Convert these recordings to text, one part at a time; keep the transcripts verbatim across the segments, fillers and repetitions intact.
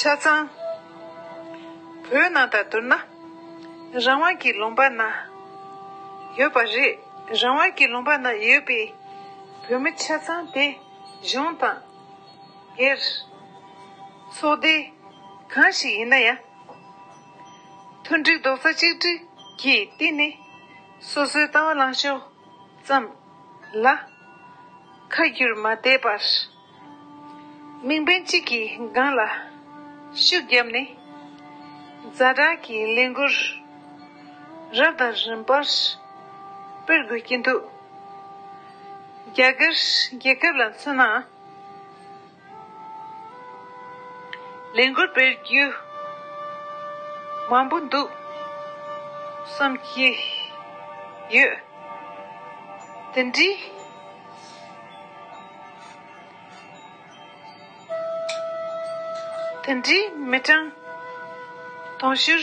ཆ་ཚང་། བོད་ནང་དང་བསྡུར་ན། རང་དབང་གི་ལུང་པ་ན་ཡོད་པ་རེད། རང་དབང་གི་ལུང་པ་ན་ཡོད་པའི་བོད་མི་ཆ་ཚང་དེ་གཞུང་དང་སྒེར། ཚོགས་སྡེ་གང་ཞིག་ཡིན་ན་ཡང་། མཐུན་སྒྲིལ་རྡོག་རྩ་གཅིག་སྒྲིལ་གྱི་སྟེང་ནས་སོ་སོའི་ལྟ་བ་ལངས་ཕྱོགས་ཙམ་ལ་ཁ་བསྒྱུར་མ་བསྡད་པར། དམིགས་འབེན་གཅིག་གི་སྒང་ལ་ཤུགས་བརྒྱབ་ནས། ཛ་དྲག་གི་ལས་འགུལ་རབ་དང་རིམ་པར་སྤེལ་དགོས་ཀྱི་འདུག། རྒྱ་གར་རྒྱལ་ཁབ་ལ་མཚོན་ན། ལས་འགུལ་སྤེལ་རྒྱུ་མང་པོ་འདུག་བསམ་གྱི་ཡོད། དེ་འདྲའི། དེ་འདྲའི་མི་གྲངས་དུང་ཕྱུར་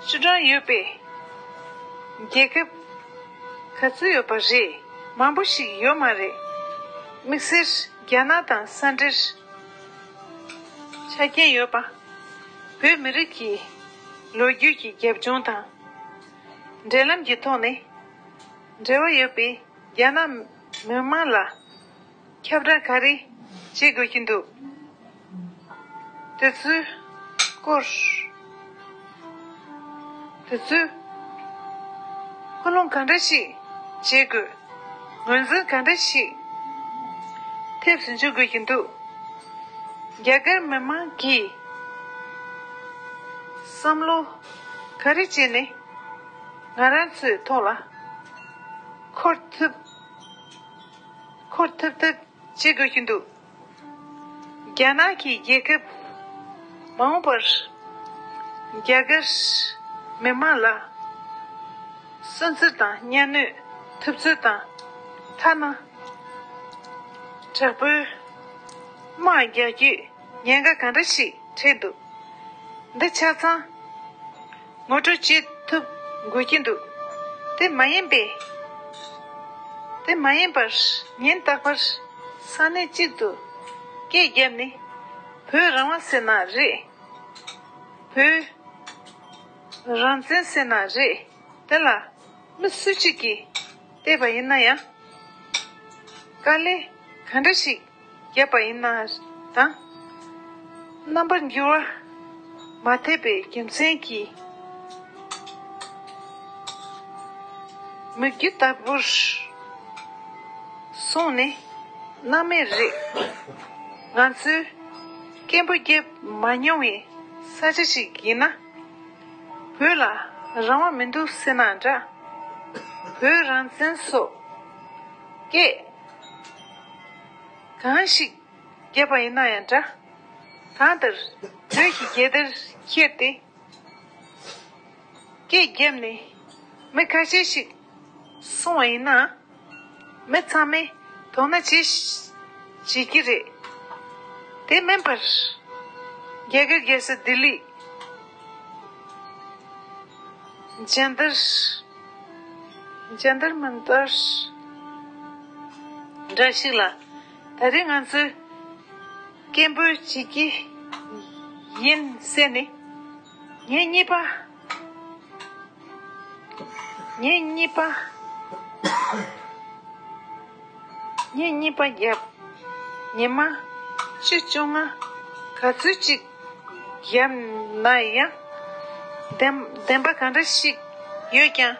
བཅུ་གྲངས་ཡོད་པའི་རྒྱལ་ཁབ་ག་ཚོད་ཡོད་པ་རེད། མང་པོ་ཞིག་ཡོད་མ་རེད། དམིགས་བསལ་རྒྱ་ནག་དང་ས་འབྲེལ་ཆ་རྐྱེན་ཡོད་པ། བོད་མི་རིགས་ཀྱི་ལོ་རྒྱུས་ཀྱི་རྒྱབ་ལྗོངས་དང་འབྲེལ་ལམ་གྱི་ཐོག་ནས་འབྲེལ་བ་ཡོད་པའི་རྒྱ་ནག་མི་དམངས་ལ་ཁྱབ་བསྒྲགས་ག་རེ་བྱེད་དགོས་ཀྱི་འདུག། དེ་ཚོའི་སྐོར། དེ་ཚོའི་སྐུལ་སློང་ག་འདྲ་ཞིག་བྱེད་དགོས། ངོས་འཛིན་ག་འདྲ་ཞིག་ཐེབས་སུ་འཇུག་དགོས་ཀྱི་འདུག། རྒྱ་གར་མི་མང་གིས་བསམ་བློ་ག་རེ་བྱས་ནས་ང་རང་ཚོའི་ཐོག་ལ་འཁོར་ཐུབ། འཁོར་ཐུབ་ཐབས་བྱེད་དགོས་ཀྱི་འདུག། རྒྱ་ནག་གིས་རྒྱལ་ཁབ་མ་འོངས་པར་རྒྱ་གར་མི་མང་ལ་སུན་གཙེར་དང་གཉའ་གནོན་ཐུབ་ཚོད་དང་། ཐ་ན་དྲག་པོའི་དམག་རྒྱག་རྒྱུའི་ཉེན་ཁ་ག་འདྲ་ཞིག་འཕྲད་འདུག། འདི་ཆ་ཚང་ངོ་སྤྲོད་བྱེད་ཐུབ་དགོས་ཀྱི་འདུག། དེ་མ་ཡིན་པའི། དེ་མ་ཡིན་པར་ཉིན་རྟག་པར་ས་གནས་གཅིག་ཏུ་སྐད་བརྒྱབ་ནས། བོད་རང་དབང་ཟེར་ན་རེད། བོད་རང་བཙན་ཟེར་ན་རེད། དེ་ལ་མི་སུ་གཅིག་གིས་བལྟས་པ་ཡིན་ན་ཡང་། དཀའ་ལས་ག་འདྲ་ཞིག་བརྒྱབ་པ་ཡིན་ན་དང་། རྣམ་པར་འགྱུར་བ་མ་ཐེབས་པའི་རྒྱུ་མཚན་གྱིས། མིག་རྒྱུ་ལྟ་བུར་སོང་ནས་སྣང་མེད་རེད། ང་ཚོས་སྐད་འབོད་བརྒྱབ་མ་མྱོང་བའི་ས་ཆ་ཞིག་ཡིན་ན། བོད་ལ་རང་དབང་མི་འདུག་ཟེར་ན་འདྲ། བོད་རང་བཙན་སོགས་སྐད་གང་ཞིག་བརྒྱབ་པ་ཡིན་ན་ཡང་འདྲ། གང་ལྟར་བོད་ཀྱི་རྒྱལ་དར་འཁྱེར་ཏེ་སྐད་བརྒྱབ་ནས་མི་ཁ་ཤས་ཤིག་སོང་བ་ཡིན་ན། མི་ཚང་མས་དོ་སྣང་བྱེད་བྱེད་ཀྱི་རེད། དེ་མིན་པར་རྒྱ་གར་རྒྱལ་ས་ལྡི་ལི། ཇན་ཏར། ཇན་ཏར་མན་ཏར་འདྲ་ཞིག་ལ་ད་རེས་ང་ཚོས་སྐད་འབོད་བྱེད་ཀྱི་ཡིན་ཟེར་ནས། ངེད་གཉིས་པ། ངེད་གཉིས་པ། ངེད་གཉིས་པ་བརྒྱབ། ཉི་མ་བཅུ་བཅོ་ལྔ་ག་ཚོད་ཅིག་བརྒྱབ་ན་ཡང་། བདེན་བདེན་པ་ག་འདྲ་ཞིག་ཡོད་ཀྱང་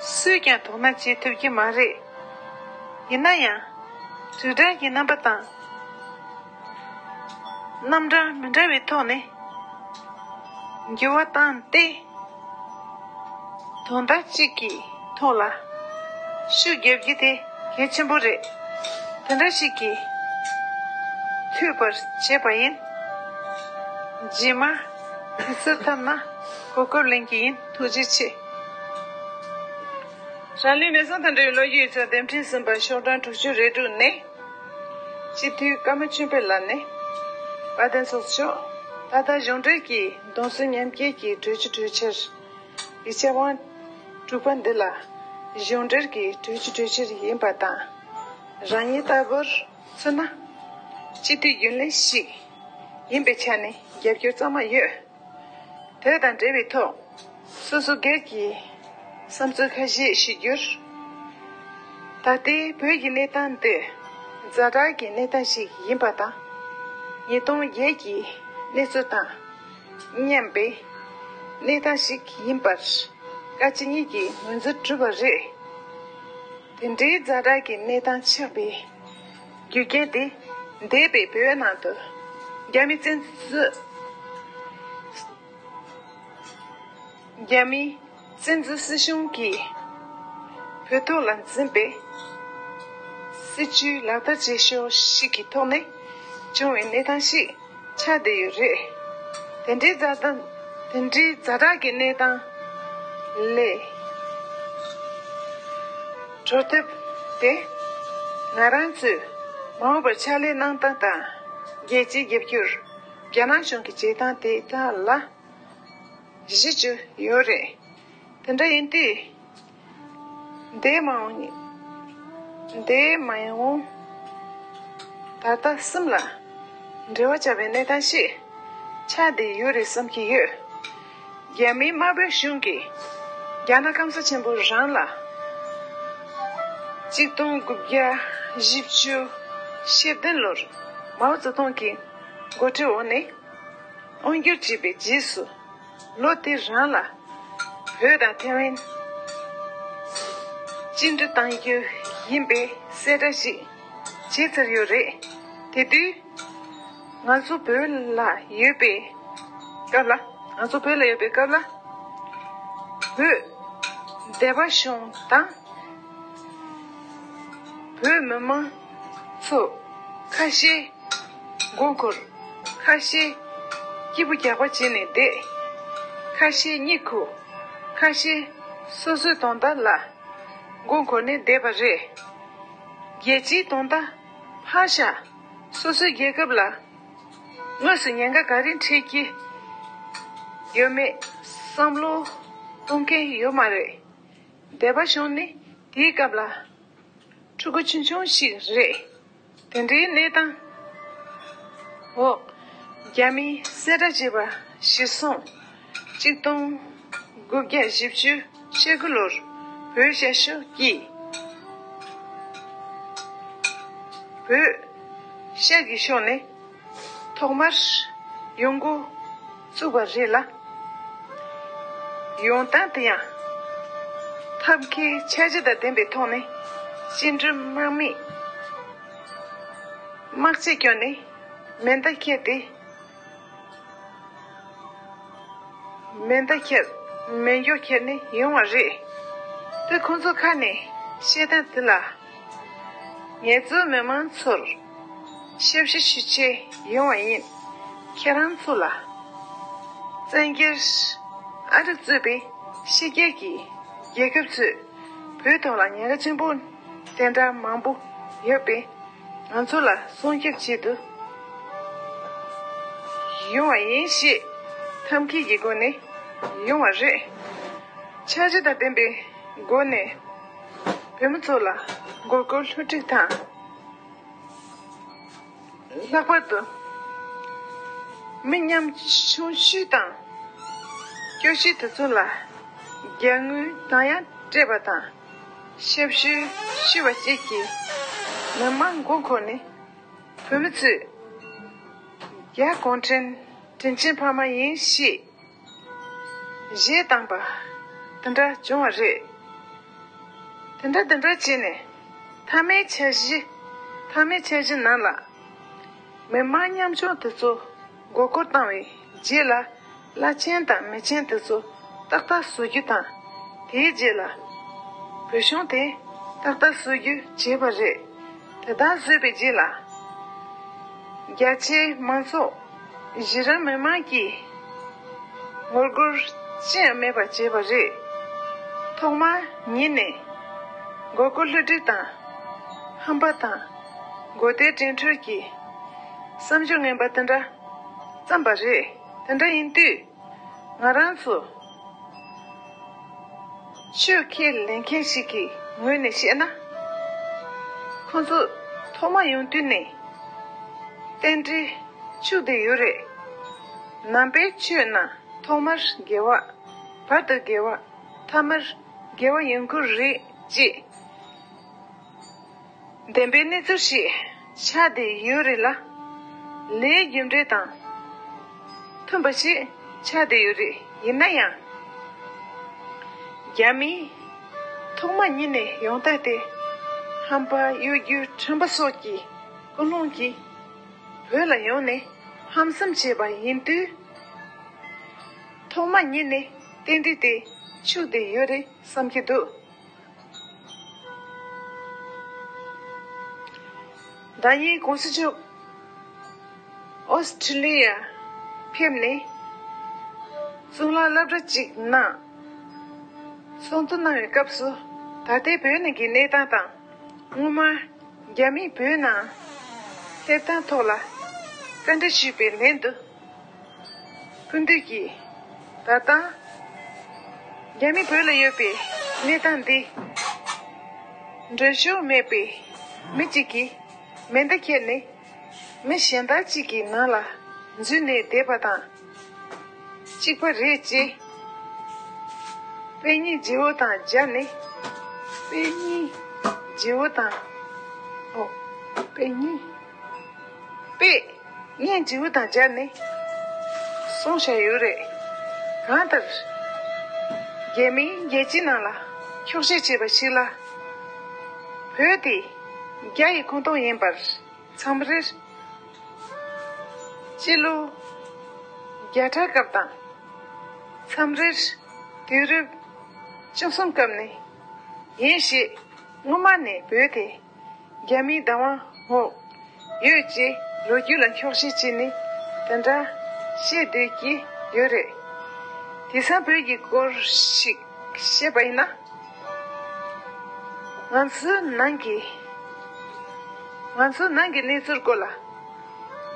སུས་ཀྱང་དོ་སྣང་བྱེད་ཐུབ་ཀྱི་མ་རེད། ཡིན་ན་ཡང་། དྲིལ་བསྒྲགས་ཀྱི་རྣམ་པ་དང་རྣམ་གྲངས་མི་འདྲ་བའི་ཐོག་ནས་འགྱུར་བ་བཏང་སྟེ། དོན་དག་ཅིག་གི་ཐོག་ལ་ཤུགས་རྒྱབ་རྒྱུ་དེ་གལ་ཆེན་པོ་རེད། དེ་འདྲ་ཞིག་གིས་འཐུས་པར་བྱས་པ་ཡིན། རྗེས་མ་དུས་ཚོད་ཐོབ་ན་གོ་སྐབས་ལེན་གྱི་ཡིན། ཐུགས་རྗེ་ཆེ། རང་ལུས་མེ་སྲེག་དང་འབྲེལ་བའི་ལོ་རྒྱུས་ཡིག་ཚགས་དེབ་ཕྲེང་གསུམ་པ་ཤོག་གྲངས་དྲུག་ཅུ་རེ་དྲུག་ནས། སྤྱི་འཐུས་ཀརྨ་ཆོས་འཕེལ་ལགས་ནས། དཔལ་ལྡན་ཚོགས་གཙོ་མཆོག། ད་ལྟ་གཞུང་འབྲེལ་གྱི་གདུང་སེམས་མཉམ་སྐྱེད་ཀྱི་གྲོས་ཆོད་གྲོས་འཆར་ཡིག་ཆ་དབང་དྲུག་པ་འདི་ལ་གཞུང་འབྲེལ་གྱི་གྲོས་ཆོད་གྲོས་འཆར་ཡིན་པ་དང་། རང་ཉིད་ལྟ་བུར་མཚོན་ན། སྤྱི་འཐུས་རྒྱུན་ལས་ཤིག་ཡིན་པའི་ཆ་ནས། རྒྱབ་སྐྱོར་གཙང་མ་ཡོད། དེ་དང་འབྲེལ་བའི་ཐོག་སོ་སོ་སྒེར་གྱི་བསམ་ཚུལ་ཁ་ཤས་ཞུ་རྒྱུར། ད་ལྟའི་བོད་ཀྱི་གནས་སྟངས་འདི་ཛ་དྲག་གི་གནས་སྟངས་ཤིག་ཡིན་པ་དང་། ཉིས་སྟོང་བརྒྱད་ཀྱི་གནས་ཚུལ་དང་མཉམ་པའི་གནས་སྟངས་ཤིག་ཡིན་པར་བཀའ་སྤྱི་གཉིས་ཀྱིས་ངོས་འཛིན་གྲུབ་པ་རེད། དེ་འདྲའི་ཛ་དྲག་གི་གནས་སྟངས་ཆགས་པའི་རྒྱུ་རྐྱེན་དེ། འདས་པའི་བོད་ནང་དུ་རྒྱ་མི་བཙན་འཛུལ། རྒྱ་མིའི་བཙན་འཛུལ་སྲིད་གཞུང་གིས་བོད་ཐོག་ལ་འཛིན་པའི་སྲིད་བྱུས་ལག་བསྟར་བྱེད་ཕྱོགས་ཤིག་གི་ཐོག་ནས་བྱུང་བའི་གནས་སྟངས་ཤིག་ཆགས་བསྡད་ཡོད་རེད། དེ་འདྲའི་ཛ་དྲག་དེ་འདྲའི་ཛ་དྲག་གི་གནས་སྟངས་ལས་གྲོལ་ཐབས་དེ་ང་རང་ཚོས་མ་འོངས་པར་ཕྱག་ལས་གནང་སྟངས་དང་རྒྱལ་སྤྱིའི་རྒྱབ་སྐྱོར། རྒྱ་ནག་གཞུང་གི་བྱེད་སྟངས་དེ་དག་ལ་གཞི་བཅོལ་ཡོད་རེད། དེ་འདྲ་ཡིན་དུས། འདས་མ་འོངས་འདས་མ་འོངས་ད་ལྟ་གསུམ་ལ་འབྲེལ་བ་བྱ་བའི་གནས་སྟངས་ཤིག་ཆགས་བསྡད་ཡོད་རེད་བསམ་གྱི་ཡོད། རྒྱ་མིའི་དམར་པོའི་གཞུང་གིས་རྒྱ་ནག་སྐམ་ས་ཆེན་པོ་རང་ལ་གཅིག་སྟོང་དགུ་བརྒྱ་བཞི་བཅུ་ཞེ་བདུན་ལོར་མའོ་ཙེ་ཏུང་གི་འགོ་ཁྲིད་འོག་ནས་དབང་བསྒྱུར་བྱས་པའི་རྗེས་སུ། ལོ་དེ་རང་ལ་བོད་དང་ཐའེ་ཝན་བཅིངས་འགྲོལ་བཏང་རྒྱུ་ཡིན་པའི་གསལ་བསྒྲགས་ཤིག་བྱས་ཚར་ཡོད་རེད། དེ་དུས་ང་ཚོ་བོད་ལ་ཡོད་པའི་སྐབས་ལ། ང་ཚོ་བོད་ལ་ཡོད་པའི་སྐབས་ལ་བོད་སྡེ་པ་གཞུང་དང་བོད་མི་མང་ཚོ་ཁ་ཤས་མགོ་འཁོར། ཁ་ཤས་སྐྱིད་པོ་རྒྱག་པ་བྱས་ནས་བསྡད། ཁ་ཤས་གཉིད་ཁུག་ཁ་ཤས་སོ་སོའི་དོན་དག་ལ་མགོ་འཁོར་ནས་བསྡད་པ་རེད། རྒྱལ་སྤྱིའི་དོན་དག་ཕར་བཞག་སོ་སོའི་རྒྱལ་ཁབ་ལ་དངོས་སུ་ཉེན་ཁ་ག་རེ་འཕྲད་ཀྱི་ཡོད་མེད་བསམ་བློ་གཏོང་མཁན་ཡོད་མ་རེད། སྡེ་པ་གཞུང་ནི་དེའི་སྐབས་ལ། ཕྲུ་གུ་ཆུང་ཆུང་ཞིག་རེད། དེ་འདྲའི་གནས་སྟངས་འོག་རྒྱ་མིས་གསལ་བསྒྲགས་བྱས་པ་གཞིར་བཟུང་། གཅིག་སྟོང་དགུ་བརྒྱ་བཞི་བཅུ་ཞེ་དགུ་ལོར་བོད་ཤར་ཕྱོགས་ཀྱི་བོད་ཤར་གྱི་ཕྱོགས་ནས་ཐོག་མར་ཡོང་འགོ་བཙུགས་པ་རེད་ལ། ཡོང་སྟངས་དེ་ཡང་ཐབས་མཁས་འཆར་གཞི་དང་ལྡན་པའི་ཐོག་ནས་བཅིངས་འགྲོལ་དམག་མིས་དམག་ཆས་བསྐྱོན་ནས་མེ་མདའ་འཁྱེར་ཏེ། མེ་མདའ་འཁྱེར། མེ་སྒྱོགས་འཁྱེར་ནས་ཡོང་བ་རེད། དེ་ཁོང་ཚོ་ཁ་ནས་བཤད་སྟངས་དེ་ལ། ངལ་རྩོལ་མི་མང་ཚོར་ཞབས་ཕྱི་ཞུ་ཆེད་ཡོང་བ་ཡིན། ཁྱེད་རང་ཚོ་ལ་བཙན་རྒྱལ་ཨ་རི་གཙོས་པའི་ཕྱི་རྒྱལ་གྱི་རྒྱལ་ཁབ་ཚོས་བོད་ཐོག་ལ་ཉེན་ཁ་ཆེན་པོ་དེ་འདྲ་མང་པོ་ཡོད་པས། ང་ཚོ་ལ་སྲུང་སྐྱོབ་བྱེད་དུ་ཡོང་བ་ཡིན་ཞེས་ཐབས་མཁས་ཀྱི་སྒོ་ནས་ཡོང་བ་རེད། འཆར་གཞི་དང་ལྡན་པའི་སྒོ་ནས་བོད་མི་ཚོ་ལ་མགོ་སྐོར་བསླུ་བྲིད་དང་། ལྷག་པར་དུ་མི་ཉམ་ཆུང་བཤུས་དང་སྐྱོ་བཤུས་དེ་ཚོ་ལ་རྒྱ་དངུལ་དང་ཡང་སྤྲད་པ་དང་། ཞབས་ཞུ་ཞུ་བ་བཅས་ཀྱི་མི་མང་མགོ་འཁོར་ནས་བོད་མི་ཚོས་རྒྱ་གུང་ཁྲན་དྲིན་ཆེན་ཕ་མ་ཡིན་ཞེས་གཞས་བཏང་པ་དེ་འདྲ་བྱུང་བ་རེད། དེ་འདྲ་དེ་འདྲ་བྱས་ནས་མཐའ་མའི་འཆར་གཞི། མཐའ་མའི་འཆར་གཞི་ནང་ལ་མི་མང་ཉམ་ཆུང་དེ་ཚོ་མགོ་སྐོར་བཏང་བའི་རྗེས་ལ། བླ་ཆེན་དང་མི་ཆེན་དེ་ཚོ་ཏག་ཏག་བཟོ་རྒྱུ་དང་། དེའི་རྗེས་ལ་བོད་གཞུང་དེ་ཏག་ཏག་བཟོ་རྒྱུ་བྱས་པ་རེད། དེ་དག་བཟོས་པའི་རྗེས་ལ་རྒྱ་ཆེའི་མང་ཚོགས་གཞི་རིམ་མི་མང་གིས་ངོ་རྒོལ་ཅི་ཡང་མེད་པ་བྱས་པ་རེད། ཐོག་མར་ཉིད་ནས་མགོ་སྐོར་བསླུ་བྲིད་དང་ཧམ་པ་དང་མགོ་བདེ་དྲན་འཁྲུལ་གྱི་བསམ་སྦྱོར་ངན་པ་དེ་འདྲ་བརྩམས་པ་རེད། དེ་འདྲ་ཡིན་དུས། ང་རང་ཚོ་ཆོས་ཁས་ལེན་མཁན་ཞིག་གི་ངོས་ནས་བཤད་ན། ཁོང་ཚོ་ཐོག་མ་ཡོང་དུས་ནས་རྟེན་འབྲེལ་འཆུགས་བསྡད་ཡོད་རེད། ནང་པའི་ཆོས་ནང་ཐོག་མར་དགེ་བ། བར་དུ་དགེ་བ། ཐ་མར་དགེ་བ་ཡོང་གི་རེད་ཅེས། བདེན་པའི་གནས་ཚུལ་ཞིག་ཆགས་བསྡད་ཡོད་རེད་ལ། ལས་རྒྱུ་འབྲས་དང་མཐུན་པ་ཞིག་ཆགས་བསྡད་ཡོད་རེད། ཡིན་ན་ཡང་རྒྱ་མིས་ཐོག་མ་ཉིད་ནས་ཡོང་སྟངས་དེ་ཧམ་པ་གཡོ་སྒྱུ་ཁྲམ་པ་སོགས་ཀྱི་ཀུན་སློང་གིས་བོད་ལ་ཡོང་ནས་ཧམ་སེམས་བྱས་པ་ཡིན་དུས། ཐོག་མ་ཉིད་ནས་རྟེན་འབྲེལ་དེ་འཆུག་བསྡད་ཡོད་རེད་བསམ་གྱི་འདུག་ཟླ་ཉིན་གོང་ས་མཆོག་ཨོ་སི་ཁྲི་ལི་ཡར་ཕེབས་ནས་གཙུག་ལག་སློབ་གྲྭ་གཅིག་ནང་ཚོགས་འདུ་གནང་བའི་སྐབས་སུ། ད་ལྟའི་བོད་ནང་གི་གནས་སྟངས་དང་། སྔོན་མ་རྒྱ་མིས་བོད་ནང་སླེབས་སྟངས་ཐོག་ལ་བཀའ་འདྲི་ཞུས་པའི་ལན་དུ། སྐུ་མདུན་གྱིས། ད་ལྟ་རྒྱ་མི་བོད་ལ་ཡོད་པའི་གནས་སྟངས་འདི་འགྲོ་ཕྱོགས་མེད་པའི་མི་གཅིག་གིས་མེ་མདའ་ཁྱེར་ནས་མི་གཞན་དག་ཅིག་གི་ནང་ལ་འཛུལ་ནས་བསྡད་པ་དང་གཅིག་པ་རེད་ཅེས། དཔེ་རྙིང་བརྗེ་བོ་དང་སྦྱར་ནས། དཔེ་རྙིང་བརྗེ་བོ་དང་། ཨོ། དཔེ་རྙིང་། དཔེ་རྙིང་བརྗེ་བོ་དང་སྦྱར་ནས་གསུངས་བཞག་ཡོད་རེད། གང་ལྟར། རྒྱ་མིས་རྒྱལ་སྤྱིའི་ནང་ལ་འཁྱོག་བཤད་བྱས་པ་ཞིག་ལ། བོད་དེ་རྒྱ་ཡི་ཁོངས་གཏོགས་ཡིན་པར། མཚམས་རེར་སྤྱི་ལོ་བརྒྱ་ཕྲག་སྐབས་དང་། མཚམས་རེར་དུས་རབས་བཅུ་གསུམ་སྐབས་ནས་ཡིན་ཞེས། སྔོན་མ་ནས་བོད་དེ་རྒྱ་མིའི་བདག་དབང་འོག་ཡོད་ཅེས་ལོ་རྒྱུས་ལ་འཁྱོག་བཤད་བྱས་ནས་དེ་འདྲ་བཤད་སྡོད་ཀྱི་ཡོད་རེད། དེང་སང་བོད་ཀྱི་སྐོར་ཞིག་བཤད་པ་ཡིན་ན། ང་ཚོའི་ནང་གི། ང་ཚོའི་ནང་གི་གནས་ཚུལ་སྐོར་ལ་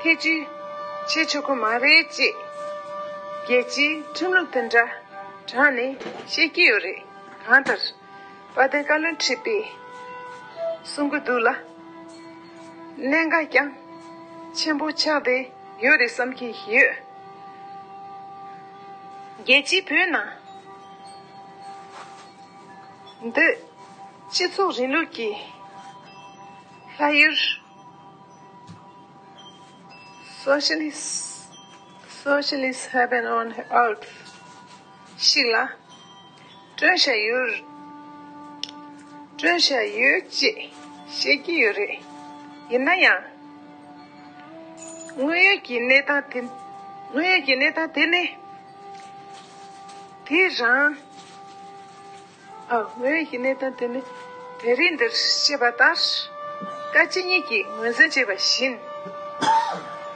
ཐེ་བྱུས་བྱེད་ཆོག་གི་མ་རེད་ཅེས་རྒྱལ་སྤྱིའི་ཁྲིམས་ལུགས་དེ་འདྲ་དྲངས་ནས་བཤད་ཀྱི་ཡོད་རེད། གང་ལྟར། དཔལ་ལྡན་བཀའ་བློན་ཁྲི་པས་གསུང་གི་འདུག་ལ། གནད་འགག་ཀྱང་ཆེན་པོ་ཆགས་བསྡད་ཡོད་རེད་བསམ་གྱི་ཡོད། རྒྱལ་སྤྱིའི་བོད་ནང་འདི་སྤྱི་ཚོགས་རིང་ལུགས་ཀྱི་ལྷ་ཡུལ། Socialist, Socialist Heaven on Earth ཞིག་ལ་བསྐྲུན་བཞག་ཡོད། བསྐྲུན་བཞག་ཡོད་ཅེས་བཤད་ཀྱི་ཡོད་རེད། ཡིན་ན་ཡང་། དངོས་ཡོད་ཀྱི་གནས་སྟངས་དེ། དངོས་ཡོད་ཀྱི་གནས་སྟངས་དེ་ནི། དེ་རང་། ཨ། དངོས་ཡོད་ཀྱི་གནས་སྟངས་དེ་ནི་དེ་རིང་འདིར་བཤད་པ་ལྟར། བཀའ་སྤྱི་གཉིས་ཀྱིས་ངོས་འཛིན་བྱས་པ་བཞིན།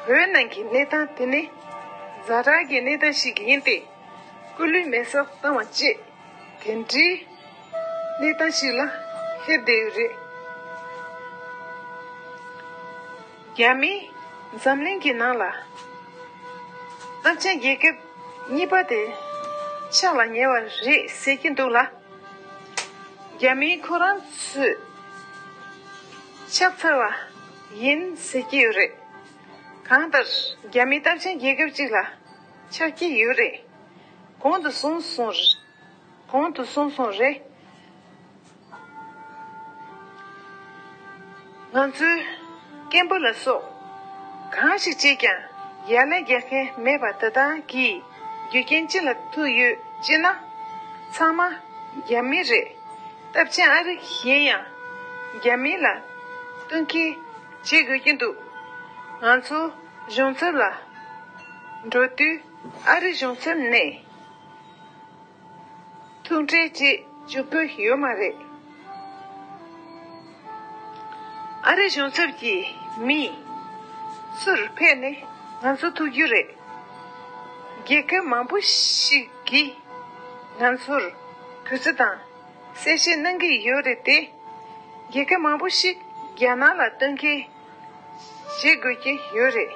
བོད་ནང་གི་གནས་སྟངས་དེ་ནི་ཛ་དྲག་གི་གནས་སྟངས་ཤིག་ཡིན་ཏེ། སྐུ་ལུས་མེ་སྲེག་བཏང་བ་བཅས་དེ་འདྲའི་གནས་སྟངས་ཤིག་ལ་སླེབས་བསྡད་ཡོད་རེད། རྒྱ་མིས་འཛམ་གླིང་གི་ནང་ལ་སྟོབས་ཆེན་རྒྱལ་ཁབ་གཉིས་པ་དེ་ཕྱག་ལ་ཉེ་བ་རེད་ཟེར་གྱི་འདུག་ལ། རྒྱ་མིས་ཁོ་རང་ཚོས་ཕྱག་འཚལ་བ་ཡིན་ཟེར་གྱི་ཡོད་རེད། གང་ལྟར་རྒྱ་མི་སྟོབས་ཆེན་རྒྱལ་ཁབ་ཅིག་ལ་ཆགས་ཀྱི་ཡོད་རེད། གོང་དུ་གསུངས་སོང་། གོང་དུ་གསུངས་སོང་རེད། ང་ཚོའི་སྐད་འབོད་ལ་སོགས་གང་ཞིག་བྱས་ཀྱང་ཡར་ལན་རྒྱག་མཁན་མེད་པ་དེ་དག་གི་རྒྱུ་རྐྱེན་ཅི་ལ་ཐུག་ཡོད་ཅེ་ན། ཚང་མ་རྒྱ་མི་རེད། སྟབས་ཆེན་ཨ་རི་ཡིན་ཡང་རྒྱ་མི་ལ་བསྟུན་མཁས་བྱེད་དགོས་ཀྱི་འདུག་ང་ཚོ་གཞུང་ཚབ་ལ་འགྲོ་དུས་ཨ་རི་གཞུང་ཚབ་ནས་ཐུགས་ཁྲལ་བྱེད་བཅུག་ཕོད་ཡོད་མ་རེད། ཨ་རི་གཞུང་ཚབ་ཀྱི་མི་ཚུར་ཕེབས་ནས་ང་ཚོ་ཐུག་རྒྱུ་རེད། རྒྱལ་ཁབ་མང་པོ་ཞིག་གིས་ང་ཚོར་གུས་བརྩི་དང་གསལ་བཤད་གནང་གི་ཡོད་རེད་དེ། རྒྱལ་ཁབ་མང་པོ་ཞིག་རྒྱ་ནག་ལ་བསྟུན་མཁས་བྱེད་དགོས་ཀྱི་ཡོད་རེད།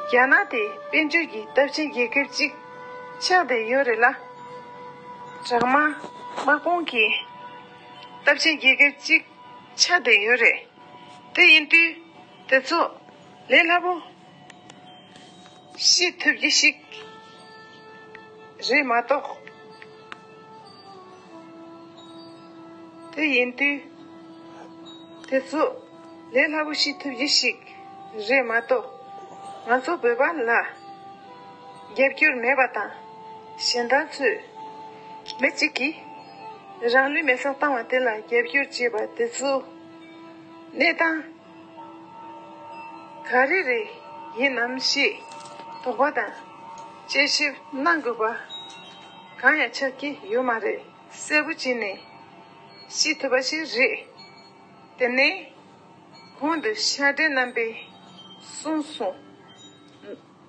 རྒྱ་ནག་དེ་དཔལ་འབྱོར་གྱི་སྟོབས་ཆེན་རྒྱལ་ཁབ་ཅིག་ཆགས་བསྡད་ཡོད་རེད་ལ། དྲག་དམར་དམག་དཔུང་གི་སྟོབས་ཆེན་རྒྱལ་ཁབ་ཅིག་ཆགས་བསྡད་ཡོད་རེད། དེ་ཡིན་དུས་དེ་ཚོ་ལས་སླ་པོ་ ཤེས་ཐུབ་རྒྱུ་ཞིག་རེད་མ་གཏོགས། དེ་ཡིན་དུས། དེ་ཚོ་ལས་སླ་པོ་ཤེས་ཐུབ་རྒྱུ་ཞིག་རེད་མ་གཏོགས། ང་ཚོ་བོད་པ་ལ་རྒྱབ་སྐྱོར་མེད་པ་དང་། གཞན་དག་ཚོས་མི་གཅིག་གིས་རང་ལུས་མེར་སྲེག་བཏང་བ་དེ་ལ་རྒྱབ་སྐྱོར་བྱེད་པ་དེ་ཚོ་གནས་སྟངས་ག་རེ་རེ་ཡིན་ནམ་ཞེས་དོགས་པ་དང་དཔྱད་ཞིབ་གནང་དགོས་པ་གང་ཡང་ཆགས་ཀྱི་ཡོད་མ་རེད། གསལ་པོ་བྱས་ནས་ཤེས་ཐུབ་པ་ཞིག་རེད། དེ་ནས་གོང་དུ་ཤར་འདྲེན་རྣམ་པས་གསུངས་སོང་།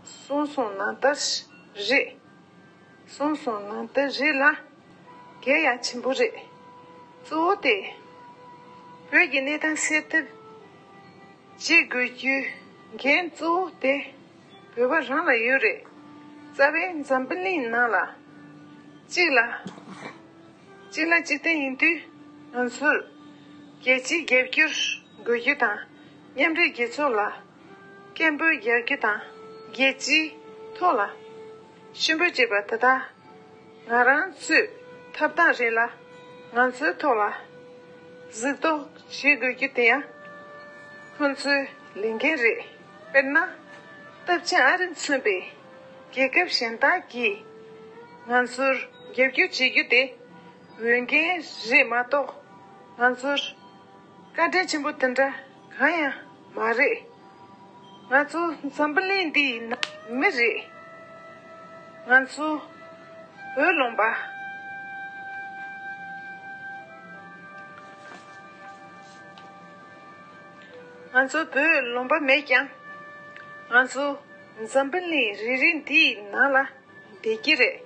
གསུངས་སོང་ནང་ལྟར་རེད། གསུངས་སོང་ནང་ལྟར་རེད་ལ། གལ་ཡང་ཆེན་པོ་རེད། གཙོ་བོ་དེ། བོད་ཀྱི་གནས་སྟངས་སེལ་ཐབས་བྱེད་དགོས་རྒྱུའི་འགན་གཙོ་བོ་དེ་བོད་པ་རང་ལ་ཡོད་རེད། རྩ་བའི་འཛམ་བུ་གླིང་ནང་ལ་གཅིག་ལ། གཅིག་ལ་གཅིག་བརྟེན་ཡིན་དུས། ང་ཚོར་རྒྱལ་སྤྱིའི་རྒྱབ་སྐྱོར་དགོས་རྒྱུ་དང་། མཉམ་འབྲེལ་རྒྱལ་ཚོགས་ལ་སྐད་འབོད་རྒྱག་རྒྱུ་དང་། རྒྱལ་སྤྱིའི་ཐོག་ལ་ཤུགས་འབོད་བྱེད་པ་དེ་དག་ང་རང་ཚོས་ཐོབ་ཐང་རེད་ལ། ང་ཚོའི་ཐོག་ལ་གཟིགས་རྟོག་བྱེད་དགོས་རྒྱུ་དེ་ཡང་ཁོང་ཚོའི་ལས་འགན་རེད། དཔེར་ན། སྟབས་ཆེན་ཨ་རི་མཚོན་པའི་རྒྱལ་ཁབ་གཞན་དག་གིས་ང་ཚོར་རྒྱབ་སྐྱོར་བྱེད་རྒྱུ་དེ་འོས་འགན་རེད་མ་གཏོགས། ང་ཚོར་བཀའ་དྲིན་ཆེན་པོ་དེ་འདྲ་གང་ཡང་མ་རེད། ང་ཚོ་འཛམ་བུ་གླིང་འདིའི་ནང་མི་རེད། ང་ཚོ་བོད་ལུང་པ། ང་ཚོ་བོད་ལུང་པ་མེད་ཀྱང་། ང་ཚོ་འཛམ་བུ་གླིང་རེ་རེ་འདིའི་ནང་ལ་བསྡད་ཀྱི་རེད།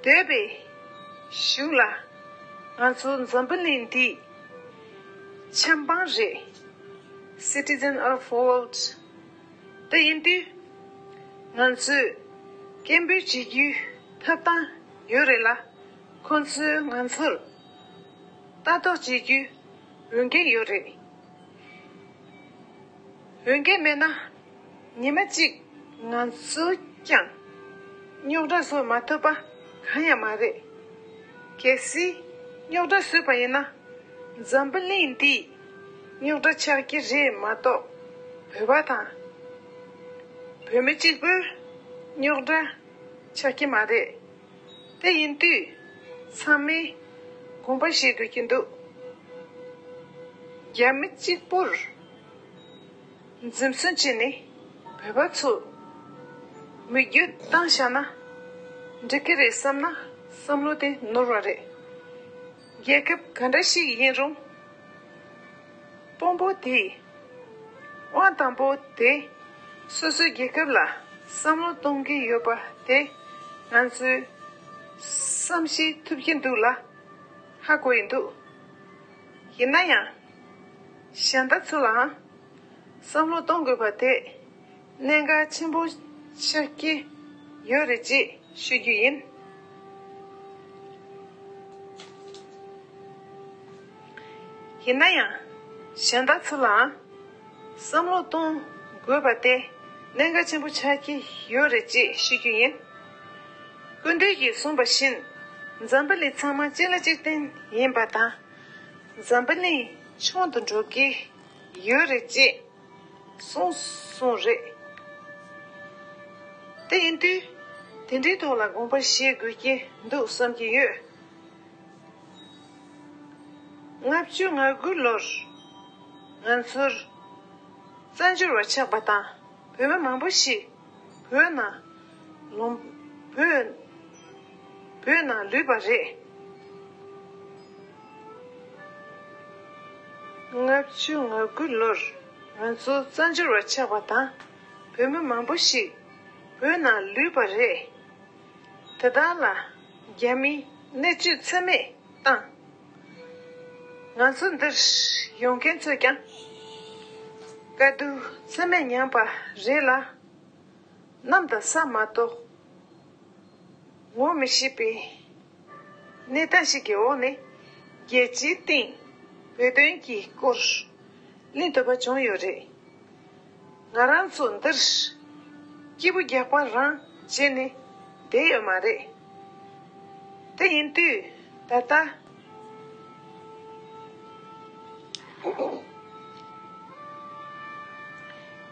སྡོད་པའི་གཞུག་ལ་ང་ཚོ་འཛམ་བུ་གླིང་འདིའི་ཆབ་འབངས་རེད། Citizen of world། དེ་ཡིན་དུས། ང་ཚོས་སྐད་འབོད་བྱེད་རྒྱུའི་ཐོབ་ཐང་ཡོད་རེད་ལ། ཁོང་ཚོས་ང་ཚོར་ལྟ་རྟོག་བྱེད་རྒྱུའི་འོས་འགན་ཡོད་རེད། འོས་འགན་མེད་ན། ཉི་མ་གཅིག་ང་ཚོས་ཀྱང་རྙོག་དྲ་བཟོ་མ་ཐུབ་པ་གང་ཡང་མ་རེད། གལ་སྲིད་རྙོག་དྲ་བཟོས་པ་ཡིན་ན། འཛམ་བུ་གླིང་འདིས་རྙོག་དྲ་ཆགས་ཀྱི་རེད་མ་གཏོགས། བོད་པ་དང་བོད་མི་གཅིག་པུས་རྙོག་དྲ་ཆགས་ཀྱི་མ་རེད། དེ་ཡིན་དུས། ཚང་མས་དགོངས་པ་བཞེས་དགོས་ཀྱི་འདུག་རྒྱ་མི་གཅིག་པུར་འཛིན་བཟུང་བྱས་ནས་བོད་པ་ཚོ་མི་རྒྱུད་བཏང་བཞག་ན་འགྲིག་གི་རེད་བསམ་ན། བསམ་བློ་དེ་ནོར་བ་རེད། རྒྱལ་ཁབ་ག་འདྲ་ཞིག་ཡིན་རུང་། དཔོན་པོ་དེས་དབང་དང་པོ་དེ་སོ་སོའི་རྒྱལ་ཁབ་ལ་བསམ་བློ་གཏོང་གི་ཡོད་པ་དེ་ང་ཚོས་བསམ་ཤེས་ཐུབ་ཀྱི་འདུག་ལ། ཧ་གོ་ཡི་འདུག་ཡིན་ན་ཡང་། གཞན་དག་ཚོ་ལའང་བསམ་བློ་གཏོང་དགོས་པ་དེ་གནད་འགག་ཆེན་པོ་ཆགས་ཀྱི་ཡོད་རེད་ཅེས་ཞུ་རྒྱུ་ཡིན། ཡིན་ན་ཡང་། གཞན་དག་ཚོ་ལའང་བསམ་བློ་གཏོང་དགོས་པ་དེ་གནད་འགག་ཆེན་པོ་ཆགས་ཀྱི་ཡོད་རེད་ཅེས་ཞུ་རྒྱུ་ཡིན། སྐུ་མདུན་གྱིས་གསུངས་པ་བཞིན། འཛམ་བུ་གླིང་ཚང་མ་གཅིག་ལ་གཅིག་བརྟེན་ཡིན་པ་དང་། འཛམ་བུ་གླིང་ཆུང་དུ་འགྲོ་གི་ཡོད་རེད་ཅེས་གསུངས་སོང་རེད། དེ་ཡིན་དུས། དེ་འདྲའི་ཐོག་ལ་དགོངས་པ་བཞེས་དགོས་ཀྱི་འདུག་བསམ་གྱི་ཡོད། ལྔ་བཅུ་ང་དགུ་ལོར་ང་ཚོར་བཙན་བྱོལ་བ་ཆགས་པ་དང་། བོད་མི་མང་པོ་ཞིག་བོད་ནང་ལོང་བོད་བོད་ནང་ལུས་པ་རེད། ལྔ་བཅུ་ང་དགུ་ལོར་ང་ཚོ་བཙན་བྱོལ་བ་ཆགས་པ་དང་། བོད་མི་མང་པོ་ཞིག་བོད་ནང་ལུས་པ་རེད། དེ་དག་ལ་རྒྱ་མིས་གནས་སྤྱོད་ཚད་མེད་བཏང་། ང་ཚོ་འདིར་ཡོང་མཁན་ཚོས་ཀྱང་དཀའ་སྡུག་ཚད་མེད་མྱངས་པ་རེད་ལ། གནམ་དང་ས་མ་གཏོགས་ངོ་མི་ཤེས་པའི་གནས་སྟངས་ཤིག་གི་འོག་ནས་རྒྱལ་སྤྱིའི་སྟེང་བོད་དོན་གྱི་སྐོར་གླེང་ཐུབ་པ་བྱུང་ཡོད་རེད། ང་རང་ཚོ་འདིར་ སྐྱིད་པོ་རྒྱག་པ་རང་བྱས་ནས་བསྡད་ཡོད་མ་རེད། དེ་ཡིན་དུས་ད་ལྟ་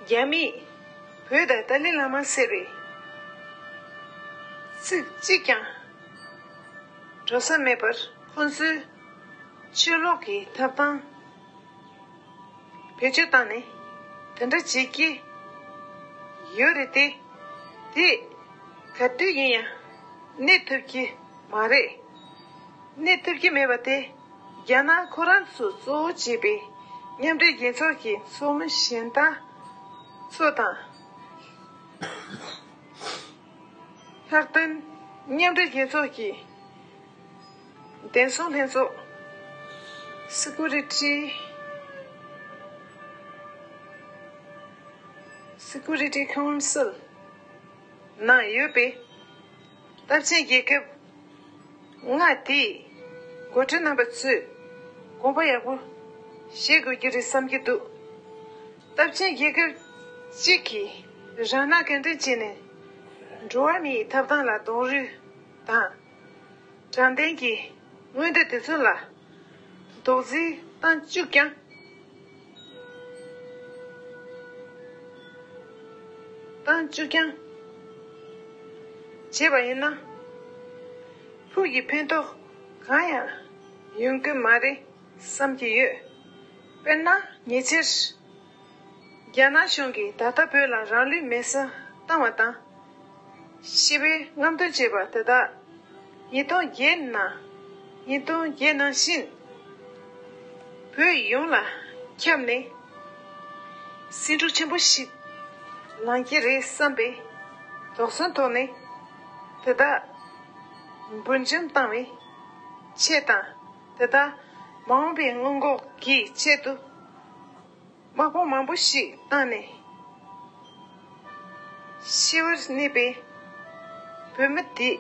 རྒྱ་མིས་བོད་དང་ཏཱ་ལའི་བླ་མ་ཟེར་བའི་ཚིག་གཅིག་ཀྱང་འགྲོ་ས་མེད་པར། ཁོང་ཚོའི་ཆོས་ལུགས་ཀྱི་ཐོབ་ཐང་བེད་སྤྱོད་བཏང་ནས་དེ་འདྲ་བྱེད་ཀྱི་ཡོད་རེད་དེ། དེ་ག་དུས་ཡིན་ཡང་གནས་ཐུབ་ཀྱི་མ་རེད། གནས་ཐུབ་ཀྱི་མེད་པ་དེ་རྒྱ་ནག་ཁོ་རང་ཚོས་གཙོ་བོ་བྱས་པའི་མཉམ་འབྲེལ་རྒྱལ་ཚོགས་ཀྱི་ཚོགས་མི་གཞན་དག་ཚོ་དང་། ལྷག་དོན་མཉམ་འབྲེལ་རྒྱལ་ཚོགས་ཀྱི་བདེ་སྲུང་ལྷན་ཚོགས། Security Security Council ནང་ཡོད་པའི་སྟབས་ཆེན་རྒྱལ་ཁབ་ལྔ་དེས་འགོ་ཁྲིད་རྣམ་པ་ཚོས་དགོངས་པ་ཡག་པོ་བཞེས་དགོས་ཀྱི་རེད་བསམ་གྱི་འདུག་སྟབས་ཆེན་རྒྱལ་ཁབ་གཅིག་གིས་རང་སྣང་གང་དྲན་བྱས་ནས་འགྲོ་བ་མིའི་ཐོབ་ཐང་ལ་རྡོག་རོལ་དང་དྲང་བདེན་གྱི་མངོན་འདོད་དེ་ཚོ་ལ་རྡོག་རྫིས་བཏང་བཅུག་ཀྱང་། བཏང་བཅུག་ཀྱང་བྱས་པ་ཡིན་ན། ཕུགས་ཀྱི་ཕན་ཐོགས་གང་ཡང་ཡོང་གི་མ་རེད་བསམ་གྱི་ཡོད། དཔེར་ན་ཉེ་ཆར། རྒྱ་ནག་གཞུང་གིས་ད་ལྟ་བོད་ལ་རང་ལུས་མེར་སྲེག་བཏང་བ་དང་། ཤི་བའི་རྔམ་སྟོན་བྱས་པ་དེ་དག་ཉིས་སྟོང་བརྒྱད་ནང་། ཉིས་སྟོང་བརྒྱད་ནང་བཞིན་བོད་ཡོངས་ལ་ཁྱབ་ནས་ཟིང་འཁྲུག་ཆེན་པོ་ཞིག་ལངས་ཀྱི་རེད་བསམ་པའི་དོགས་ཟོན་ཐོག་ནས་དེ་དག་འབུར་འཇོམས་བཏང་བའི་ཆེད་དང་། དེ་དག་མ་འོངས་པའི་སྔོན་འགོག་གི་ཆེད་དུ། དམག་དཔུང་མང་པོ་ཞིག་བཏང་ནས་ཤི་བར་གནས་པའི་བོད་མི་དེ།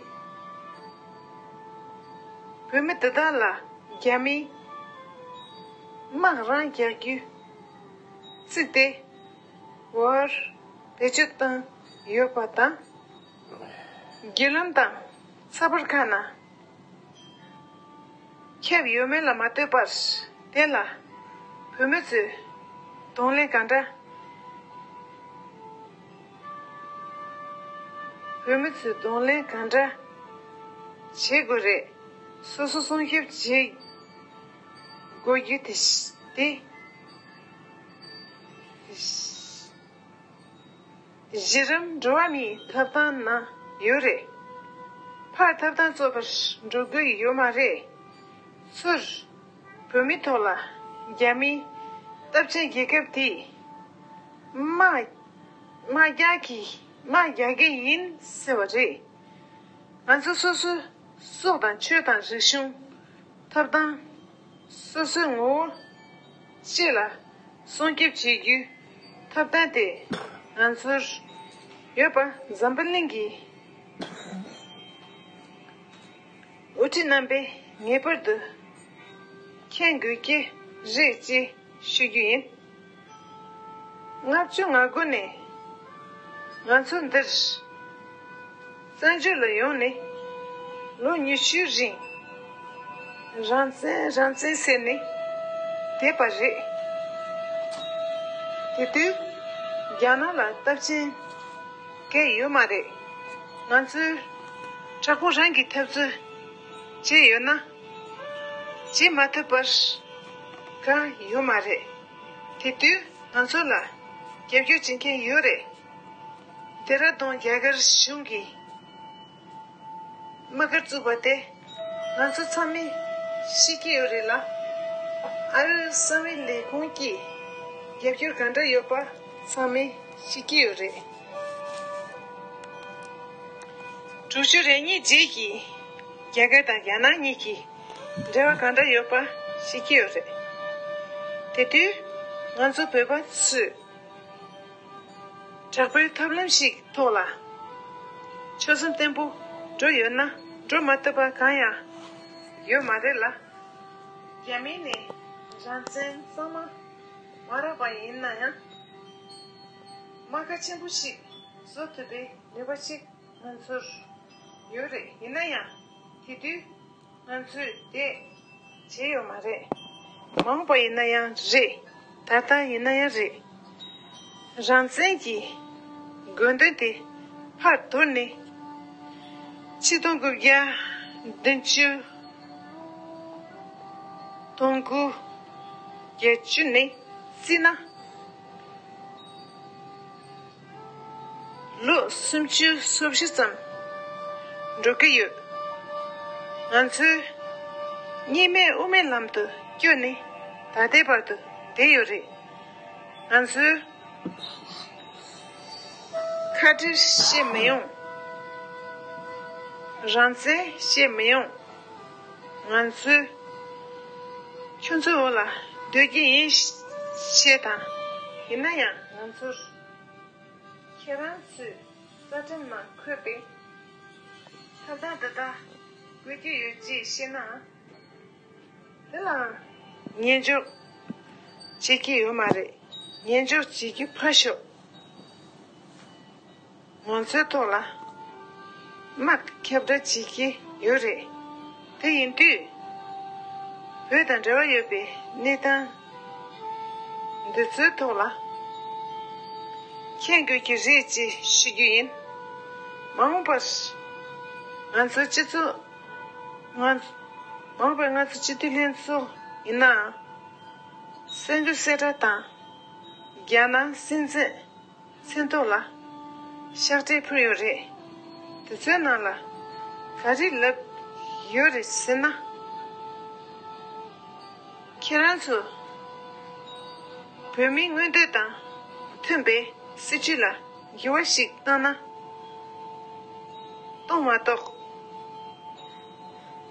བོད་མི་དེ་དག་ལ་རྒྱ་མིས་དམག་རང་རྒྱག་རྒྱུའི་ཚིག་དེ་བར་བེད་སྤྱོད་བཏང་ཡོད་པ་དང་། བརྒྱུད་ལམ་དང་ཚགས་པར་ཁག་ནང་། ཁྱབ་ཡོད་མེད་ལ་མ་ལྟོས་པར། དེ་ལ་བོད་མི་ཚོས་གདོང་ལེན་གང་འདྲ། བོད་མི་ཚོས་གདོང་ལེན་གང་འདྲ་བྱེད་དགོས་རེད། སོ་སོ་སྲུང་སྐྱོབ་བྱེད་དགོས་རྒྱུ་དེ་དེ། གཞི་རིམ་འགྲོ་བ་མིའི་ཐོབ་ཐང་ནང་ཡོད་རེད། ཕར་ཐོབ་ཐང་རྩོད་པར་འགྲོ་དགོས་ཡོད་མ་རེད། ཚུར་བོད་མིའི་ཐོག་ལ་རྒྱ་མིའི་སྟབས་ཆེན་རྒྱལ་ཁབ་དེས་དམག་དམག་རྒྱག་གི་དམག་རྒྱག་གི་ཡིན་ཟེར་བ་རེད། ང་ཚོ་སོ་སོའི་སྲོག་དང་ཆོས་དང་རིག་གཞུང་ཐོབ་ཐང་། སོ་སོའི་ངོ་བོ་སྤྱི་ལ་སྲུང་སྐྱོབ་བྱེད་རྒྱུའི་ཐོབ་ཐང་དེ་ང་ཚོར་ཡོད་པ་འཛམ་བུ་གླིང་གི་དབུ་ཁྲིད་རྣམ་པས་ངེས་པར་དུ་མཁྱེན་དགོས་ཀྱི་རེད་ཅེས་ཞུ་རྒྱུ་ཡིན། ལྔ་བཅུ་ང་དགུ་ནས་ང་ཚོ་འདིར་བཙན་བྱོལ་ལ་ཡོང་ནས་ལོ་ཉི་ཤུའི་རིང་རང་བཙན་རང་བཙན་ཟེར་ནས་བསྡད་པ་རེད། དེ་དུས་རྒྱ་ནག་ལ་སྟབས་ཆེན་གང་ཡོད་མ་རེད། ང་ཚོས་དྲག་པོ་རང་གི་འཐབ་རྩོད་བྱས་ཡོད་ན་བྱེད་མ་ཐུབ་པར་གང་ཡོད་མ་རེད། དེ་དུས་ང་ཚོ་ལ་རྒྱབ་སྐྱོར་བྱེད་མཁན་ཡོད་རེད། ལྡེ་ར་ལྡུན་རྒྱ་གར་གཞུང་གིས་དམག་སྒར་བཙུགས་པ་དེ་ང་ཚོ་ཚང་མས་ཤེས་ཀྱི་ཡོད་རེད་ལ། ཨ་རིའི་གསང་བའི་ལས་ཁུངས་ཀྱིས་རྒྱབ་སྐྱོར་ག་འདྲ་ཡོད་པ་ཚང་མས་ཤེས་ཀྱི་ཡོད་རེད། དྲུག་ཅུ་རེ་གཉིས་རྗེས་ཀྱི་རྒྱ་གར་དང་རྒྱ་ནག་གཉིས་ཀྱི་འབྲེལ་བ་ག་འདྲ་ཡོད་པ་ཤེས་ཀྱི་ཡོད་རེད། དེ་དུས་ང་ཚོ་བོད་པ་ཚོས་དྲག་པོའི་ཐབས་ལམ་ཞིག་ཐོག་ལ་ཆོད་སེམས་བརྟན་པོ་འགྲོ་ཡོད་ན་འགྲོ་མ་ཐུབ་པ་གང་ཡང་ཡོད་མ་རེད་ལ། རྒྱ་མི་ནས་རང་བཙན་གཙང་མ་མ་རག་པ་ཡིན་ན་ཡང་། རྨ་ཁ་ཆེན་པོ་ཞིག་ བཟོ་ཐུབ་པའི་ནུས་པ་ཞིག་ང་ཚོར་ཡོད་རེད། ཡིན་ན་ཡང་དེ་དུས་ང་ཚོས་དེ་བྱས་ཡོད་མ་རེད། མ་འོངས་པ་ཡིན་ན་ཡང་རེད། ད་ལྟ་ཡིན་ན་ཡང་རེད། རང་བཙན་གྱི་དགོས་འདུན་དེ་ཕར་དོར་ནས་ཆིག་སྟོང་དགུ་བརྒྱ་བདུན་ཅུ་དོན་དགུ་བརྒྱད་ཅུ་ནས་བརྩིས་ན། ལོ་སུམ་ཅུ་སོ་བཞི་ཙམ་འགྲོ་གི་ཡོད། ང་ཚོས་གཉིས་སྨན་དབུ་མའི་ལམ་དུ་བསྐྱོད་ནས་ད་ལྟའི་བར་དུ་བསྡད་ཡོད་རེད། ང་ཚོས་ཁ་བྲལ་བཤད་མི་ཡོང་། རང་བཙན་བཤད་མི་ཡོང་། ང་ཚོས་ཁྱོད་ཚོའི་འོག་ལ་སྡོད་ཀྱི་ཡིན་ཞེས་དང་། ཡིན་ན་ཡང་ང་ཚོར་ཁྱེད་རང་ཚོའི་རྩ་ཁྲིམས་ནང་འཁོད་པའི་ཐབས་ལམ་འདི་དག་དགོས་ཀྱི་ཡོད་ཅེས་བཤད་ན། དེ་ལའང་ཉན་འཇོག་བྱེད་ཀྱི་ཡོད་མ་རེད། ཉན་འཇོག་བྱེད་རྒྱུ་ཕར་ཞོག་ང་ཚོའི་ཐོག་ལ་དམག་ཁྱབ་བསྒྲགས་བྱེད་ཀྱི་ཡོད་རེད། དེ་ཡིན་དུས་བོད་དང་འབྲེལ་བ་ཡོད་པའི་གནས་སྟངས་འདི་ཚོའི་ཐོག་ལ་མཁྱེན་དགོས་ཀྱི་རེད་ཅེས་ཞུ་རྒྱུ་ཡིན། མ་འོངས་པར་ང་ཚོའི་སྤྱི་ཚོགས་ང་མ་འོངས་པར་ང་ཚོ་སྤྱི་འཐུས་ལྷན་ཚོགས་ཡིན་ནའང་། གསར་འགྱུར་གསལ་བསྒྲགས་དང་། རྒྱ་ནག་སྲིད་འཛིན་མཚན་ཐོག་ལ་ཤག་སྒྲིལ་ཕུལ་ཡོད་རེད། དེ་ཚོའི་ནང་ལ་ག་རེ་ལབ་ཡོད་རེད་ཟེར་ན། ཁྱེད་རང་ཚོ་བོད་མིའི་མངོན་འདོད་དང་མཐུན་པའི་སྲིད་བྱུས་ལ་འགྱུར་བ་ཞིག་བཏང་ན། གཏོང་མ་གཏོགས།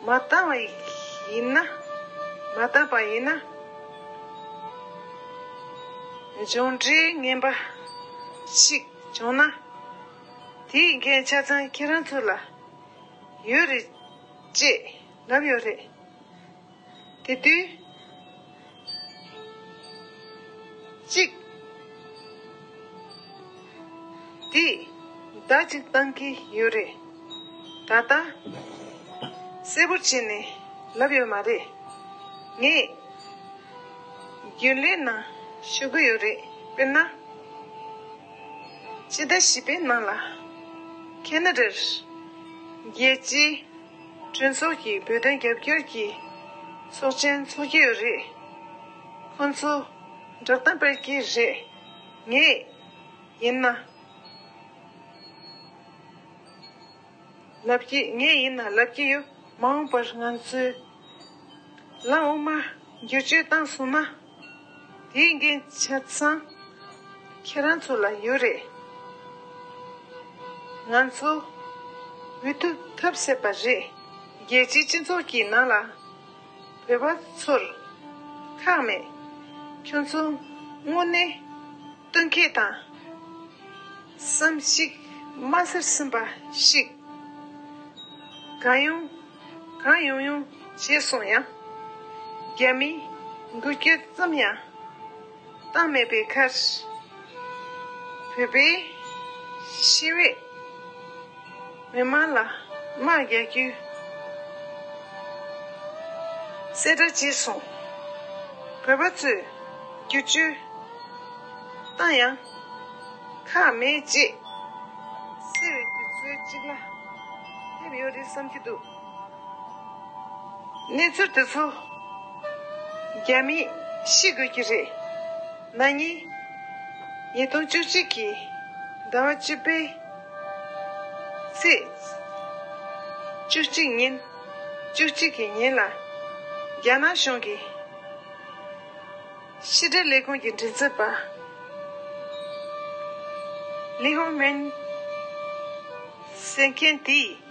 མ་བཏང་བ་ཡིན་ན། མ་བཏང་པ་ཡིན་ན། འབྱུང་འཕྲོད་ངན་པ་ཞིག་བྱུང་ན། དེའི་འགན་ཆ་ཚང་ཁྱེད་རང་ཚོ་ལ་ཡོད་རེད་ཅེས་ལབ་ཡོད་རེད། དེ་དུས་གཅིག་དེས་བརྡ་གཅིག་བཏང་གི་ཡོད་རེད། ད་ལྟ་གསལ་པོ་བྱས་ནས་ལབ་ཡོད་མ་རེད། ངས་རྒྱུན་ལས་ནང་ཞུ་གི་ཡོད་རེད། དཔེར་ན། ཕྱི་ཟླ་བཞི་པའི་ནང་ལ་ཁེ་ན་ཌར་རྒྱལ་སྤྱིའི་གྲོས་ཚོགས་ཀྱི་བོད་དོན་རྒྱབ་སྐྱོར་གྱི་ཚོགས་ཆེན་འཚོགས་ཀྱི་ཡོད་རེད། ཁོང་ཚོ་བསྒྲགས་གཏམ་སྤེལ་གྱི་རེད། ངས་ཡིན་ན་ལབ་ཀྱི་ངས་ཡིན་ན་ལབ་ཀྱི་ཡོད། མ་འོངས་པར་ང་ཚོས་ལམ་དབུ་མ་བསྒྱུར་བཅོས་བཏང་སོང་ན། དེའི་འགན་ཆ་ཚང་ཁྱེད་རང་ཚོ་ལ་ཡོད་རེད། ང་ཚོ་འོས་བསྡུ་ཐབས་ཟད་པ་རེད། རྒྱལ་སྤྱིའི་སྤྱི་ཚོགས་ཀྱི་ནང་ལ་བོད་པ་ཚོར་ཁག་མེད། ཁྱོད་ཚོ་དངོས་གནས་བསྟུན་མཁས་དང་བསམ་གཞིག་མ་ཟད་ཟིན་པ་ཞིག་གང་ཡོང་གང་ཡོང་ཡོང་བྱས་སོང་ཡང་། རྒྱ་མིའི་འགུལ་སྐྱོད་ཙམ་ཡང་བཏང་མེད་པའི་ཁར། བོད་པའི་ཤེས་ཡོན་མི་མང་ལ་དམག་རྒྱག་རྒྱུའི་གསལ་བསྒྲགས་བྱས་སོང་། བོད་པ་ཚོས་བསྒྱུར་བཅོས་བཏང་ཡང་ཁག་མེད་ཅེས་ཟེར་བའི་དུས་ཚོད་ཅིག་ལ་སླེབས་ཡོད་རེད་བསམ་གྱི་འདུག་གནས་ཚུལ་དེ་ཚོ་རྒྱ་མིས་ཤེས་དགོས་ཀྱི་རེད། ན་ནིང་ཉིས་སྟོང་བཅུ་གཅིག་གི་ཟླ་བ་བཅུ་པའི་ཚེས་བཅུ་གཅིག་ཉིན། བཅུ་གཅིག་གི་ཉིན་ལ་རྒྱ་ནག་གཞུང་གི་ཕྱི་དྲིལ་ལས་ཁུངས་ཀྱི་མགྲིན་ཚབ་པ་ལི་ཧོང་མེན་ཟེར་མཁན་དེས་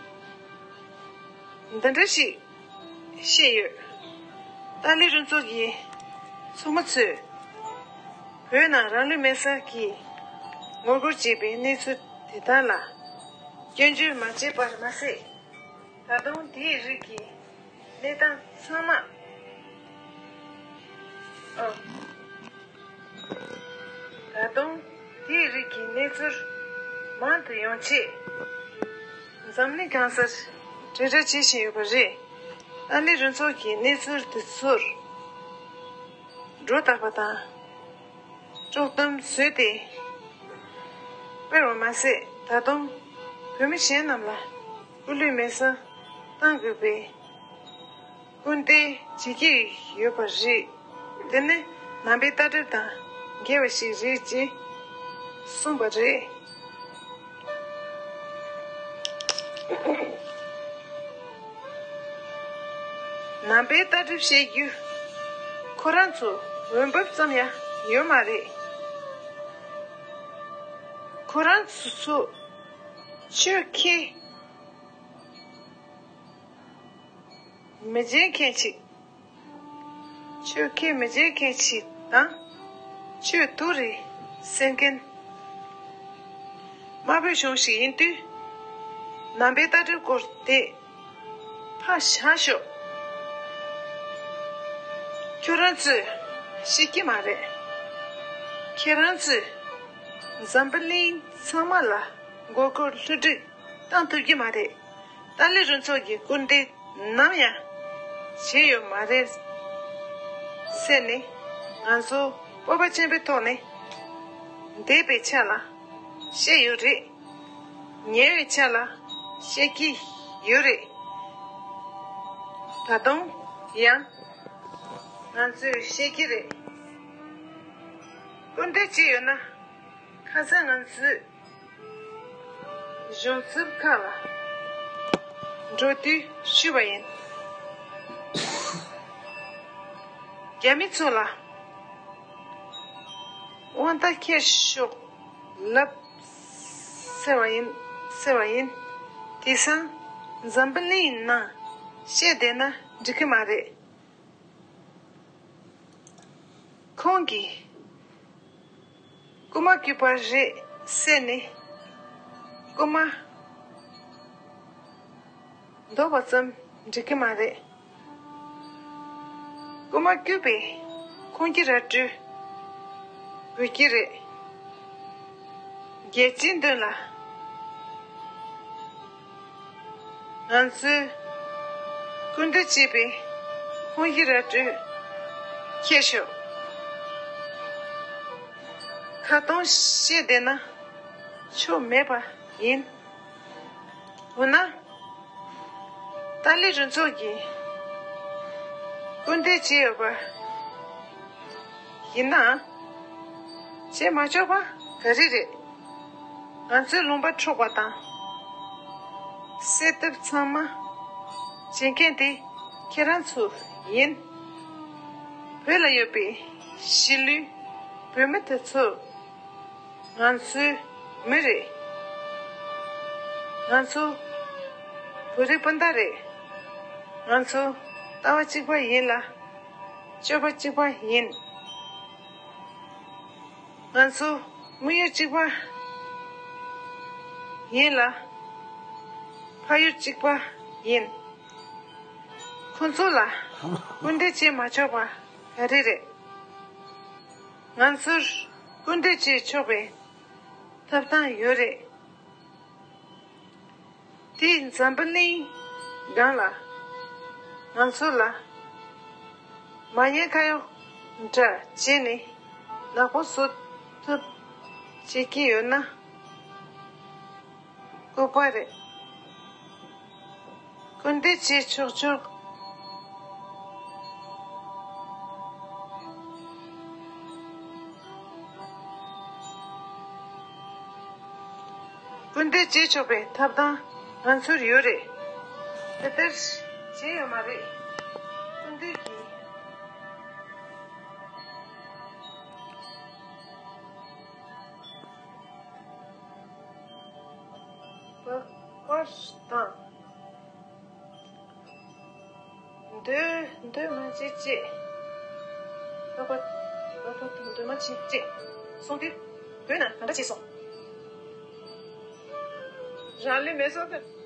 འདི་འདྲ་ཞིག་བཤད་ཡོད། ཏཱ་ལའི་རུ་ཚོགས་ཀྱི་ཚོགས་མི་ཚོས་བོད་ནང་རང་ལུས་མེར་སྲེག་གི་ངོ་རྒོལ་བྱས་པའི་གནས་ཚུལ་དེ་དག་ལ་སྐྱོན་བརྗོད་མ་བྱས་པར་མ་ཟད། ད་དུང་དེའི་རིགས་ཀྱི་གནས་སྟངས་ཚང་མ། ཨ། ད་དུང་དེའི་རིགས་ཀྱི་གནས་ཚུལ་ མང་དུ་ཡོང་ཆེད། འཛམ་གླིང་གང་སར་དྲིལ་བསྒྲགས་བྱེད་བཞིན་ཡོད་པ་རེད། ཏཱ་ལའི་རུ་ཚོགས་ཀྱིས་གནས་ཚུལ་དེ་ཚོར་སྒྲོ་བཏགས་པ་དང་། དཀྲོག་གཏམ་བཟོས་ཏེ་སྤེལ་བ་མ་ཟད། ད་དུང་བོད་མི་གཞན་རྣམས་ལ་སྐུ་ལུས་མེ་སྲེག་གཏང་དགོས་པའི་སྐུལ་འདེད་བྱེད་ཀྱི་ཡོད་པ་རེད། དེ་ནི་ནང་པའི་ལྟ་གྲུབ་དང་འགལ་བ་ཞིག་རེད་ཅེས་གསུངས་པ་རེད། ནང་པའི་ལྟ་གྲུབ་བཤད་རྒྱུ་ཁོ་རང་ཚོ་འོས་འབབ་ཙམ་ཡང་ཡོད་མ་རེད། ཁོ་རང་ཚོ་ཆོས་ཁས་མི་འཇལ་མཁན་ཞིག་ཆོས་ཁས་མི་འཇལ་མཁན་ཞིག་དང་། ཆོས་དུག་རེད་ཟེར་མཁན། དམར་པོའི་གཞུང་ཞིག་ཡིན་དུས། ནང་པའི་ལྟ་གྲུབ་སྐོར་དེ་ཕར་བཞག་ཤོག་ཁྱོད་རང་ཚོས་ཤེས་ཀྱི་མ་རེད། ཁྱེད་རང་ཚོས་འཛམ་བུ་གླིང་ཚང་མ་ལ་མགོ་སྐོར་བསླུ་བྲིད་བཏང་ཐུབ་ཀྱི་མ་རེད། ཏཱ་ལའི་རུ་ཚོགས་ཀྱི་སྐུལ་འདེད་ནམ་ཡང་བྱས་ཡོད་མ་རེད་ཟེར་ནས། ང་ཚོ་སྤོབས་པ་ཆེན་པོའི་ཐོག་ནས་འདས་པའི་ཆ་ལ་བཤད་ཡོད་རེད། ཉེ་བའི་ཆ་ལ་བཤད་ཀྱི་ཡོད་རེད། ད་དུང་ཡང་ང་ཚོས་བཤད་ཀྱི་རེད། སྐུལ་འདེད་བྱས་ཡོད་ན། ཁ་སང་ང་ཚོས་གཞུང་ཚབ་ཁག་ལ་འགྲོ་དུས་ཞུས་པ་ཡིན། རྒྱ་མི་ཚོ་ལ་དབང་ཐང་འཁྱེར་ཤོག་ལབ་ཟེར་བ་ཡིན། ཟེར་བ་ཡིན། དེང་སང་འཛམ་བུ་གླིང་ནང་བཤད་བསྡད་ན་འགྲིག་གི་མ་རེད། ཁོང་གིས་རྐུ་མ་རྐུས་པ་རེད་ཟེར་ནས་རྐུ་མ་འདོགས་པ་ཙམ་འགྲིག་གི་མ་རེད། རྐུ་མ་རྐུས་པས་ཁོང་གི་ར་སྤྲོད་དགོས་ཀྱི་རེད། རྒྱལ་སྤྱིའི་མདུན་ལ་ང་ཚོས་སྐུལ་འདེད་བྱས་པའི་ཁོང་གི་ར་སྤྲོད་འཁྱེར་ཤོག་ཁ་སྟོང་བཤད་བསྡད་ན་ཆོ་མེད་པ་ཡིན། འོ་ན། ཏཱ་ལའི་རུ་ཚོགས་ཀྱིས་སྐུལ་འདེད་བྱས་ཡོད་པ་ཡིན་ན། བྱེད་མ་ཆོག་པ་ག་རེ་རེད། ང་ཚོའི་ལུང་པ་འཕྲོག་པ་དང་། བསད་གཏུབ་ཚང་མ་བྱེད་མཁན་དེ་ཁྱེད་རང་ཚོ་ཡིན། བོད་ལ་ཡོད་པའི་གཞིས་ལུས་བོད་མི་དེ་ཚོ་ང་ཚོའི་མི་རེད། ང་ཚོ་བོད་རིགས་སྤུན་ཟླ་རེད། ང་ཚོ་ལྟ་བ་གཅིག་པ་ཡིན་ལ། སྤྱོད་པ་གཅིག་པ་ཡིན། ང་ཚོ་དངོས་ཡོད་གཅིག་པ་ཡིན་ལ། ཕ་ཡུལ་གཅིག་པ་ཡིན། ཁོ་ཚོ་ལ་སྐུལ་འདེད་བྱེད་མ་ཆོག་པ་ག་རེ་རེད། ང་ཚོར་སྐུལ་འདེད་བྱེད་ཆོག་པའི་ཐོབ་ཐང་ཡོད་རེད། དེས་འཛམ་བུ་གླིང་སྒང་ལ་ང་ཚོ་ལ་མ་ཉེས་ཁ་གཡོག་འདྲ་བྱས་ནས་ནག་པོ་བཟོ་ཐུབ་བྱེད་ཀྱི་ཡོད་ན། ལྐུགས་པ་རེད། སྐུལ་འདེད་བྱེད་ཆོག་ཆོག་སྐུལ་འདེད་བྱེད་ཆོག་པའི་ཐོབ་ཐང་ང་ཚོར་ཡོད་རེད། དེ་ལྟར་བྱས་ཡོད་མ་རེད། སྐུལ་འདེད་ཀྱིས། བག་པར་དང་། འདོད་འདོད་མ་བྱེད་ཅེས། བག་པ་བག་པ་དང་འདོད་མ་བྱེད་ཅེས་གསུངས་དུས། བོད་ནང་ག་འདྲ་བྱས་སོང་། རང་ལུས་མེ་སྲེག་ཐེབས།